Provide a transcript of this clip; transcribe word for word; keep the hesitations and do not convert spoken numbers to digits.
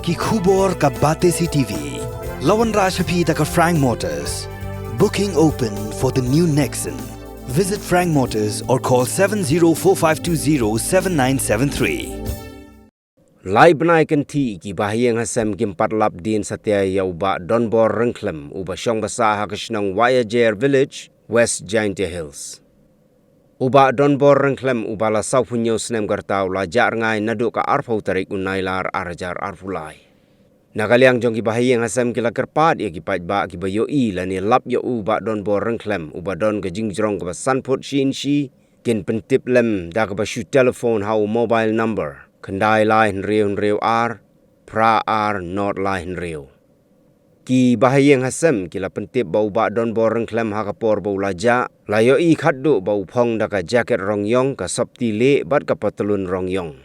Ki khubor ka Batesi T V. La wanrah sha phi da ka Frank Motors. Booking open for the new Nexon. Visit Frank Motors or call seven zero four five two zero seven nine seven three. Lai bnai kynthih ki bahaïing hasem kim pat lap dien satia ïa u Bah Donbor Ryngkhlem uba shong basa ha ka shnong Wahiajer Village, West Jaintia Hills. U Bah Donbor Ryngkhlem uba la sawphew hynñiew snem ka rta u la jah rngai naduh ka arphew tarik u Nailar ar hajar arphew lai. Na ka liang jong ki bahaïing hasem ki la kyrpad ïa ki paidbah kiba ïohi lane lap ïa u Bah Donbor Ryngkhlem uba don ka jingjrong kaba san phut shi inshi kin pyntip lem da kaba shu telephone ha u mobile number khyndai lai hynriew hynriew ar phra ar nod lai hynriew. Ki bahaïing hasem ki la pyntip ba u Bah Donbor Ryngkhlem ha ka por ba u la jah la ïohi khatduh ba u phong da ka jacket rong ïong, ka sopti lieh bad ka patlun rong ïong.